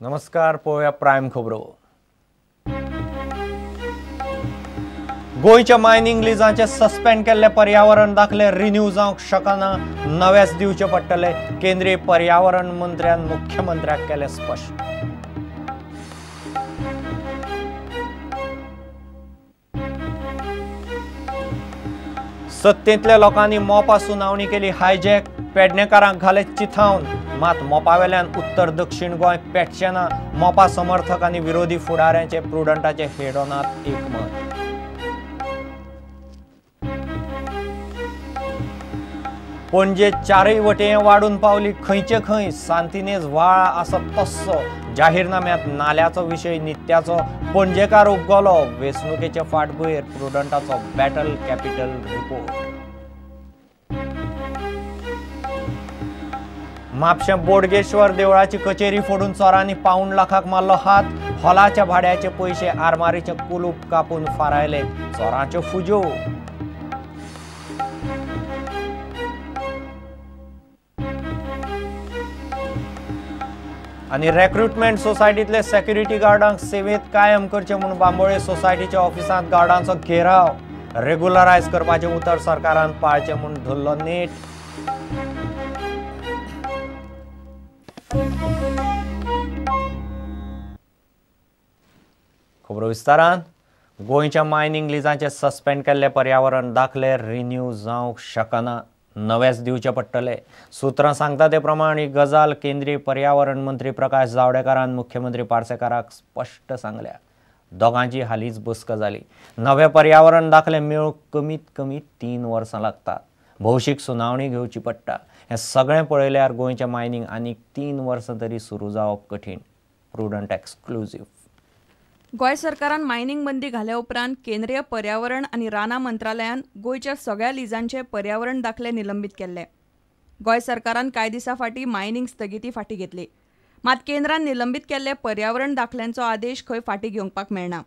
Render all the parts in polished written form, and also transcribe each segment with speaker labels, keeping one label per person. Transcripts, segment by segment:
Speaker 1: नमस्कार, पळोवया प्रायम खबरो. गोंयच्या मायनिंग लिजांचे सस्पेंड केल्ले पर्यावरण दाखले रिन्यू जावंक शकना, नवेच दिवचे पडटले. केंद्रीय पर्यावरण मंत्र्यान मुख्यमंत्र्याक केले स्पश्ट. सत्तेंतल्या लोकांनी मोपा सुनावणी केली हायजॅक, पेडणेकारांक घाले चिथावन. मात मोपावेल्यान उत्तर दक्षिण गोंय पेटचें ना. मोपा समर्थक आनी विरोधी फुडाऱ्यांचे प्रुडंटाचे हेडोनात एकमत. पणजे चारय वटेन वाडून पावली खंयचे खंय सांतिनेज व्हाळ आसा तस्सो. जाहीरनाम्यांत नाल्याचो विशय नित्याचो. पणजेकार उबगलो. वेंचणुकेचे फाटभुंयेर प्रुडंटाचो बॅटल कॅपिटल रिपोर्ट. म्हापशें बोडगेश्वर देवळाची कचेरी फोडून चोरांनी 0.75 लाखाक मारलो हात. हॉलाच्या भाड्याचे पयशे आरमारीचे कुलूप कापून फारायले. चोरांच्यो फुज्यो. आनी रेक्रुटमेंट सोसायटींतले सेक्युरिटी गार्डांक सेवेत कायम करचे म्हूण बांबोळे सोसायटीच्या ऑफिसांत गार्डांचो घेराव. रेगुलरायज करपाचें उतर सरकारान पाळचें म्हूण धरलो नेट. खबरो विस्तारान. गोंयच्या मायनिंग लिजांचे सस्पेंड केल्ले पर्यावरण दाखले रिन्यू जावंक शकना, नवेच दिवचे पडटले. सूत्रां सांगता ते प्रमाण ही गजाल केंद्रीय पर्यावरण मंत्री प्रकाश जावडेकरान मुख्यमंत्री पार्सेकाराक स्पश्ट सांगल्या. दोगांची हालींच बसका जाली. नवे पर्यावरण दाखले मेळूंक कमीत कमी 3 वर्सां लागतात. भौशीक सुनावणी घेवची पडटा. हें सगळें पळयल्यार गोंयचें मायनिंग आनीक 3 वर्सां तरी सुरू जावप कठीण. प्रुडंट एक्सक्लुझीव.
Speaker 2: गोंय सरकारान मायनिंग बंदी घाल्या उपरांत केंद्रीय पर्यावरण आनी रानां मंत्रालयान गोंयच्या सगळ्या लिजांचे पर्यावरण दाखले निलंबीत केल्ले. गोंय सरकारान कांय दिसां फाटीं मायनिंग स्थगिती फाटीं घेतली. मात केंद्रान निलंबीत केल्ले पर्यावरण दाखल्यांचो आदेश खंय फाटीं घेवपाक मेळना.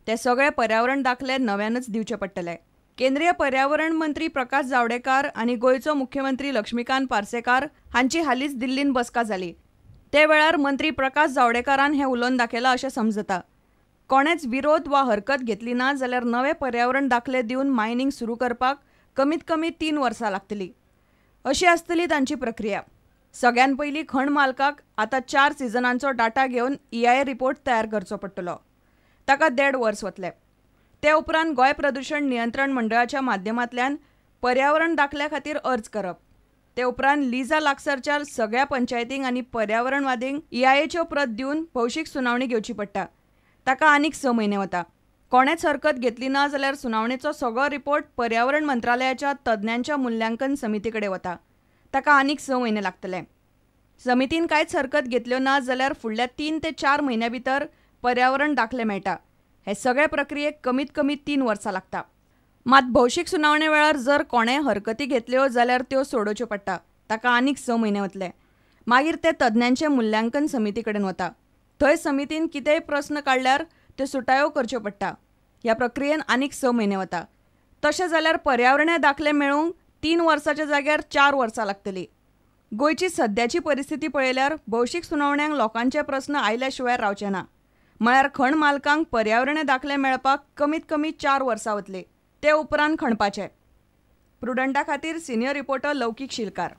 Speaker 2: ते सगळे पर्यावरण दाखले नव्यानच दिवचे पडटले. केंद्रीय पर्यावरण मंत्री प्रकाश जावडेकर आनी गोंयचो मुख्यमंत्री लक्ष्मीकांत पार्सेकार हांची हालींच दिल्लीन बसका जाली. ते वेळार मंत्री प्रकाश जावडेकरान हें उलोवन दाखयलां अशें समजता. कोणेच विरोध वा हरकत घेतली ना जाल्यार नवे पर्यावरण दाखले दिवन मायनिंग सुरू करपाक कमीत कमी 3 वर्सां लागतली अशी आसतली तांची प्रक्रिया. सगळ्यान पयलीं खण मालकाक आतां 4 सिजनांचो डाटा घेवन EIA report तयार करचो पडटलो. ताका 1.5 वर्स वतले. ते उपरांत गोंय प्रदूशण नियंत्रण मंडळाच्या माध्यमांतल्यान पर्यावरण दाखल्या खातीर अर्ज करप. ते उपरांत लिजा लागसरच्या सगळ्या पंचायतींक आनी पर्यावरणवादींक EIAच्यो प्रत दिवन भौशीक सुनावणी घेवची पडटा. ताका आनीक 6 म्हयने वता. कोणेच हरकत घेतली ना जाल्यार सुनावणेचो सगळो रिपोर्ट पर्यावरण मंत्रालयाच्या तज्ञांच्या मुल्यांकन समिती कडेन वता. ताका आनीक 6 म्हयने लागतले. समितीन कांयच हरकत घेतल्यो ना जाल्यार फुडल्या 3 ते 4 म्हयन्या भितर पर्यावरण दाखले मेळटा. हे सगळे प्रक्रियेक कमीत कमी 3 वर्सां लागता. मात भौशीक सुनावणे वेळार जर कोणें हरकती घेतल्यो जाल्यार त्यो सोडोवच्यो पडटा. ताका आनीक 6 म्हयने वतले. मागीर ते तज्ञांचे मुल्यांकन समिती कडेन वता. थंय समितीन कितेंय प्रस्न काडल्यार त्यो सुटायो करच्यो पडटा. ह्या प्रक्रियेन आनीक 6 म्हयने वता. तशें जाल्यार पर्यावरणीय दाखले मेळूंक 3 वर्साच्या जाग्यार 4 वर्सां लागतली. गोंयची सद्याची परिस्थिती पळयल्यार भौशीक सुनावण्यांक लोकांचे प्रस्न आयल्या शिवाय रावचे ना. म्हळ्यार खण मालकांक पर्यावरणीय दाखले मेळपाक कमीत कमी 4 वर्सां वतली. ते उपरांत खणपाचे. प्रुडंटा खातीर सिनियर रिपोर्टर लौकीक शिलकार.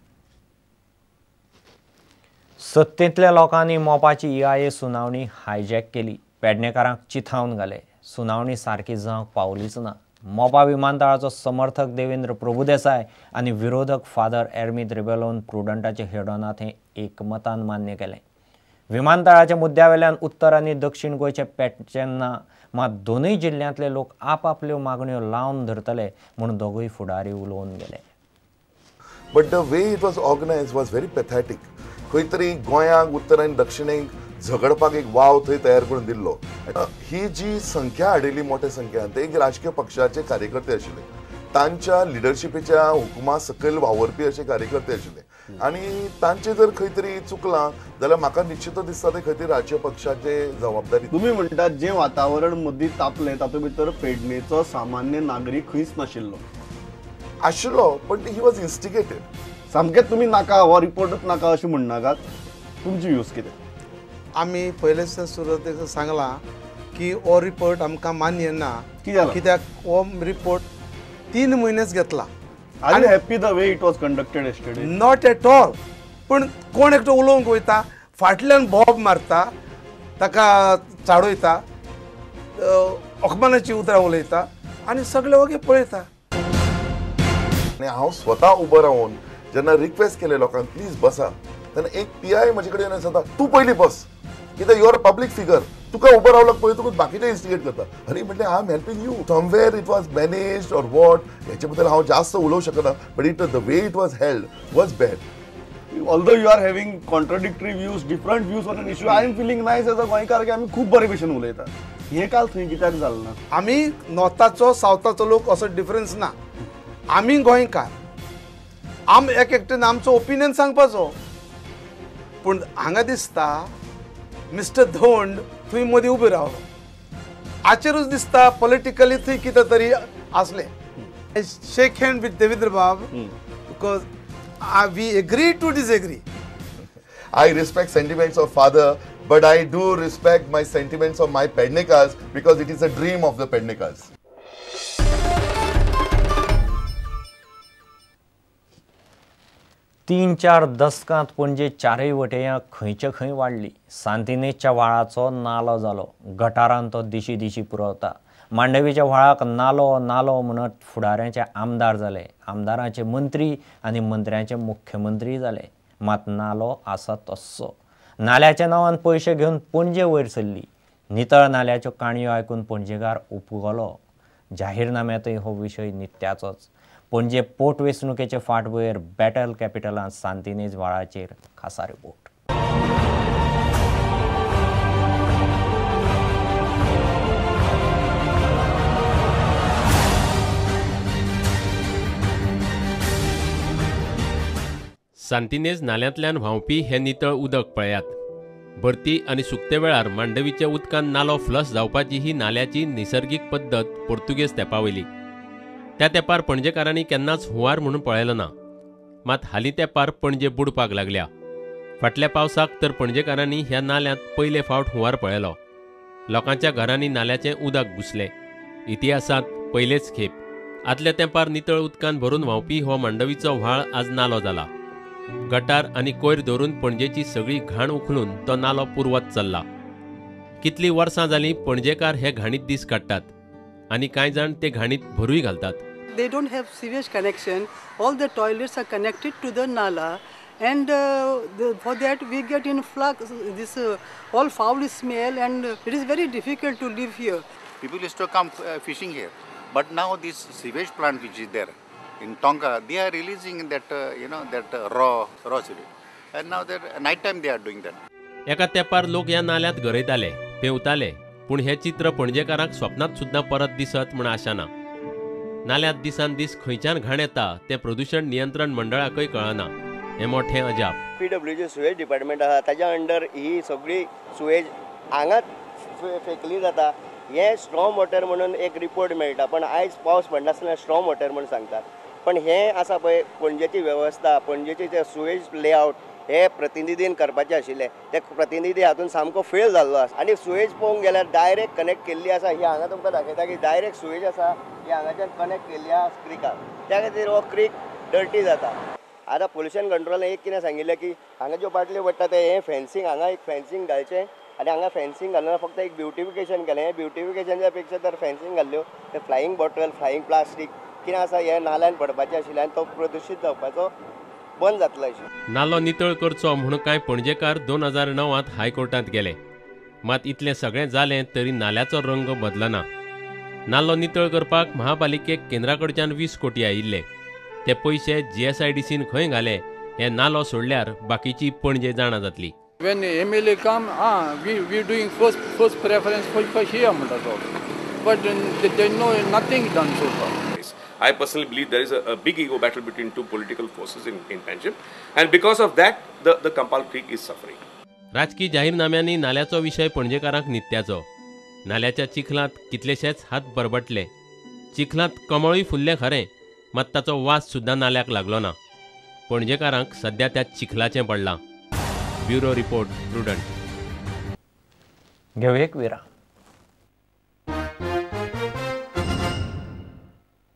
Speaker 1: सत्तेंतल्या लोकांनी मोपाची EIA सुनावणी हायजॅक केली. पेडणेकारांक चिथावन घाले. सुनावणी सारकी जावंक पावलीच ना. मोपा विमानतळाचो समर्थक देवेंद्र प्रभुदेसाय आनी विरोधक फादर एर्मीत रिबेलोन प्रुडंटाचे हेडोनात हें एकमतान मान्य केलें. विमानतळाच्या मुद्द्यावेल्यान उत्तर आनी दक्षिण गोंयचे पेटचें ना. मात दोनूय जिल्ल्यांतले लोक आपआपल्यो मागण्यो लावन धरतले म्हूण दोगूय फुडारी उलोवन गेले.
Speaker 3: But the way it was organized was very pathetic. खंय तरी गोंयांक उत्तर आनी दक्षिणेक झगडपाक एक वाव थंय तयार करून दिल्लो. ही जी संख्या हाडिल्ली मोठ्या संख्यान ते एक राजकीय पक्षाचे कार्यकर्ते आशिल्ले, तांच्या लिडरशिपीच्या हुकुमा सकयल वावरपी अशे कार्यकर्ते आशिल्ले आनी तांचे जर खंय तरी चुकलां जाल्यार म्हाका निश्चित दिसता ते खंय तरी राजकीय पक्षाचे जबाबदारी.
Speaker 4: तुमी म्हणटात जें वातावरण मदीं तापलें तातूंत भितर पेडणेचो सामान्य नागरीक खंयच नाशिल्लो.
Speaker 3: आशिल्लो, पण he was instigated.
Speaker 4: सामकें तुमी नाका हो रिपोर्टच नाका अशें म्हणनाकात. तुमची व्यूज कितें?
Speaker 5: आमी पयलेच सुरवातेक सांगलां की हो रिपोर्ट आमकां मान्य ना, कित्याक हो रिपोर्ट 3 म्हयनेच घेतला.
Speaker 4: Are you happy the way it was conducted yesterday?
Speaker 5: Not at all. पूण कोण एकटो उलोवंक वयता, फाटल्यान बॉब मारता, ताका चाडयता, अकमानाची उतरां उलयता आनी सगळे वगे पळयता.
Speaker 3: आनी हांव स्वता उबो रावन जेन्ना रिक्वेस्ट केले लोकांक प्लीज बसा, तेन्ना एक पी I म्हजे कडेन येवन सांगता तूं पयलीं बस, कित्याक you are a public figure, तुका उबो रावलो पळय तुका बाकीचे इन्स्टिगेट करता. अरे म्हटलें I am helping you. Somewhere it was managed or what हेचे बद्दल हांव जास्त उलोवंक शकना, but it the way it was held was bad.
Speaker 4: Although you are having contradictory views, different views on an issue, I am feeling nice as a गोंयकार की आमी खूब बरे भशेन उलयता. हें काल थंय कित्याक जालें ना?
Speaker 5: आमी नॉर्थाचो सावथाचो लोक असो डिफरन्स ना, आमी गोंयकार, आम एक एकटेन आमचो ओपिनियन सांगपाचो. पूण हांगा दिसता मिस्टर धोंड थंय मदीं उबे रावलो, हाचेरूच दिसता पॉलिटिकली थंय कितें तरी आसलें. Shake hand with Devendra Bab because we agree to disagree.
Speaker 3: I respect sentiments of father, but I do respect my sentiments of my Pednekars because it is a dream of the Pednekars.
Speaker 1: तीन चार दसकांत पणजे चारय वटेयां खंयचे खंय वाडली. सांतिनेजच्या व्हाळाचो नालो जालो, गटारान तो दिशी दिशी पुरवता. मांडवीच्या व्हाळाक नालो नालो म्हणत फुडाऱ्यांचे आमदार जाले, आमदारांचे मंत्री आनी मंत्र्यांचे मुख्यमंत्री जाले. मात नालो आसा तस्सो. नाल्याच्या नांवान पयशे घेवन पणजे वयर सरली. नितळ नाल्याच्यो काणयो आयकून पणजेकार उपगलो. जाहीरनाम्यांतय हो विशय नित्याचोच. पणजे पोटवेंचणुकेचे फाटभुंयेर बॅटल कॅपिटलांत सांतिनेज व्हाळाचेर खासा रिपोर्ट.
Speaker 6: सांतिनेज नाल्यांतल्यान व्हांवपी हें नितळ उदक पळयात. भरती आनी सुकते वेळार मांडवीच्या उदकान नालो फ्लश जावपाची ही नाल्याची निसर्गीक पद्दत पोर्तुगेज तेंपावयली. त्या तेंपार पणजेकारांनी केन्नाच हुंवार म्हणून पळयलो ना. मात हालीं तेंपार पणजे बुडपाक लागल्या. फाटल्या पावसाक तर पणजेकारांनी ह्या नाल्यांत पयले फावट हुंवार पळयलो. लोकांच्या घरांनी नाल्याचें उदक घुसलें. इतिहासांत पयलेच खेप आदल्या तेंपार नितळ उदकान भरून व्हांवपी हो मांडवीचो व्हाळ आज नालो जाला. गटार आनी कोयर धरून पणजेची सगळी घाण उखलून तो नालो पुरवत चल्ला. कितलीं वर्सां जालीं पणजेकार हे घाणीत दीस काडटात आनी कांय जाण ते घाणीत भरूय घालतात.
Speaker 7: They don't have sewage connection. All the toilets are connected to the nala, and for that we get in flux this all foul smell, and it is very difficult to live here.
Speaker 8: People used to come fishing here, but now this sewage plant which is there in Tonga, they are releasing that that raw sewage, and now that night time they are doing that.
Speaker 6: एका तेंपार लोक ह्या नाल्यांत गरयताले, पेंवताले, पूण हें चित्र पणजेकारांक स्वप्नांत सुद्दां परत दिसत म्हूण आशा ना. नाल्यांत दिसान दीस खंयच्यान घाण येता तें प्रदूशण नियंत्रण मंडळाकय कळना. हें मोठें अजाप.
Speaker 9: पीडब्ल्यूजी सुवेज डिपार्टमेंट आसा, ताच्या अंडर ही सगळी सुवेज हांगाच फेकली जाता. हें स्ट्रॉंग वॉटर म्हणून एक रिपोर्ट मेळटा, पण आयज पावस पडनासतना स्ट्रॉंग वॉटर म्हूण सांगतात. पण हें आसा पळय पणजेची वेवस्था, पणजेची ते सुवेज लेआवट हे प्रतिनिधीन करपाचें आशिल्लें, ते प्रतिनिधी हातून सामको फेल जाल्लो आसा. आनी सुवेज पळोवंक गेल्यार डायरेक्ट कनेक्ट केल्ली आसा. ही हांगा तुमकां दाखयता की डायरेक्ट सुवेज आसा, ही हांगाच्यान कनेक्ट केल्ली आसा क्रिकाक, त्या खातीर हो क्रीक डर्टी जाता. आतां पोल्युशन कंट्रोलान एक कितें सांगिल्लें की हांगा ज्यो बाटल्यो पडटा ते हें फेन्सींग, हांगा एक फेन्सींग घालचें आनी हांगा फेन्सींग घालून फक्त एक ब्युटिफिकेशन केलें. हें ब्युटिफिकेशनच्या पेक्षा तर फेन्सींग घाल्ल्यो ते फ्लायींग बॉटल, फ्लायींग प्लास्टीक कितें आसा हें नाल्यान पडपाचें आशिल्लें आनी तो प्रदुशीत जावपाचो बंद जातलो.
Speaker 6: नालो नितळ करचो म्हूण कांय पणजेकार 2009 हायकोर्टांत गेले. मात इतलें सगळें जालें तरी नाल्याचो रंग बदलना. नालो नितळ करपाक महापालिकेक केंद्रा कडच्यान 20 कोटी आयिल्ले. ते पयशे जीएसआयडीसीन खंय घाले हे नालो सोडल्यार बाकीची पणजे जाणा जातली.
Speaker 10: When MLA come, we doing first preference for here म्हणटा तो, but they know nothing done so far.
Speaker 11: I personally believe there is a big ego battle between two political forces in Panjim, and because of that, the Campal Creek is suffering.
Speaker 6: राजकी जाहीरनाम्यांनी नाल्याचो विशय पणजेकारांक नित्याचो. नाल्याच्या चिखलांत कितलेशेच हात बरबटले. चिखलांत कमळूय फुल्लें खरें, मात ताचो वास सुद्दां नाल्याक लागलो ना. पणजेकारांक सद्या त्या चिखलाचें पडलां. Bureau report, Prudent.
Speaker 1: घेवया एक विराम.